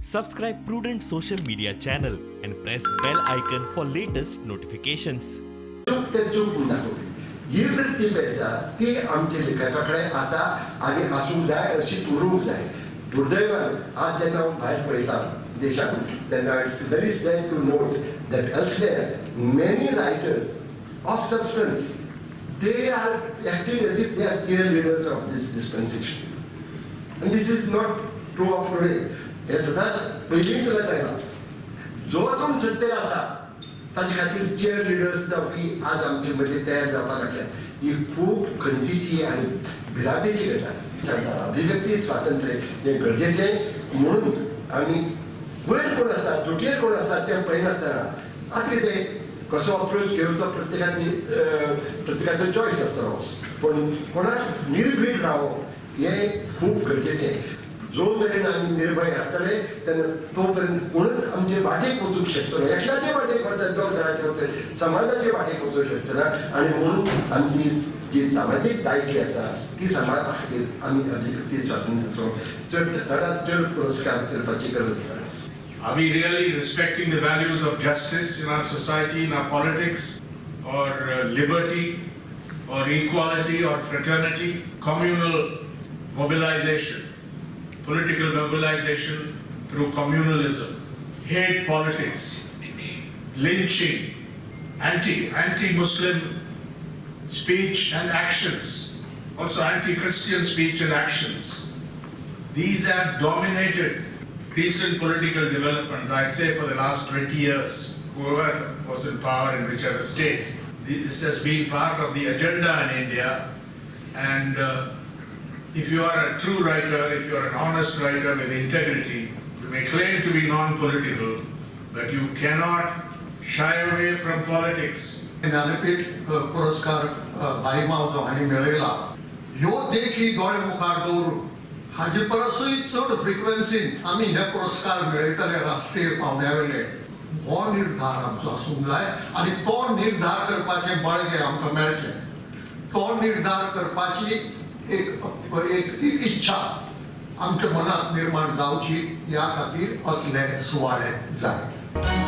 Subscribe Prudent social media channel and press bell icon for latest notifications. चूक ते चूक म्हूण दाखोवपी ही वृत्ती पळय आसा ती आमच्या लेखका कडेन आसा आनी आसूंक जाय, अशीच उरूंक जाय. दुर्दैवान आज जेन्ना हांव भायर पळयता देशांत तेन्ना it's very sad to note that elsewhere many writers of substance they are acting as if they are cheerleaders of this dispensation. And this is not true of today. हे सदांच पयलीं चलत आयलां. जो कोण सत्तेर आसा ताचे खातीर चेअर लिडर्स जावपी आज आमचे मदीं तयार जावपाक लागल्यात. ही खूब खंतीची आनी भिरांतेची गजाल. सांगता, अभिव्यक्ती स्वातंत्र्य हें गरजेचें म्हणून आमी वयर कोण आसा दुटयेर कोण आसा तें पळयनासतना आतां कितें कसो अप्रोच घेवचो प्रत्येकाची प्रत्येकाचो चॉयस आसतलो, पूण कोणाक निर्भीड रावप हें खूब गरजेचें. जो मेरेन आमी निर्भय आसतले तेन्ना तो पर्यंत कोणूच आमचे वाटेक वचूंक शकतलो ना, एकल्याचे वाटेक वचत, दोग जाणांचे वचत, समाजाचे वाटेक वचूंक शकचो ना. आनी म्हणून आमची जी सामाजीक दायकी आसा ती सांबाळपा खातीर आमी अभिव्यक्ती स्वातंत्र्याचो चड चडांत चड पुरस्कार करपाची गरज आसा. Are we really respecting the values of justice in our society, in our politics, or liberty, or equality, or fraternity? Communal mobilization, political mobilization through communalism, hate politics, lynching, anti-Muslim speech and actions, also anti-Christian speech and actions. These have dominated recent political developments, I'd say for the last 20 years, whoever was in power in whichever state. This has been part of the agenda in India. And if you are a true writer, if you are an honest writer with integrity, you may claim to be non-political, but you cannot shy away from politics. Jnanpith पुरस्कार भाई मावजो हांणी मेळयला. ह्यो देखी दोळे मुखार दवरून हाजे परसूय चड फ्रिक्वेन्सीन आमी हे पुरस्कार मेळयतले राष्ट्रीय पावंड्या वयले, हो निर्धार आमचो आसूंक जाय आनी तो निर्धार करपाचें बळगें आमकां मेळचें. तो निर्धार करपाची एक एक इच्छा आमच्या मनांत निर्माण जावची, ह्या खातीर असले सुवाळे जाय.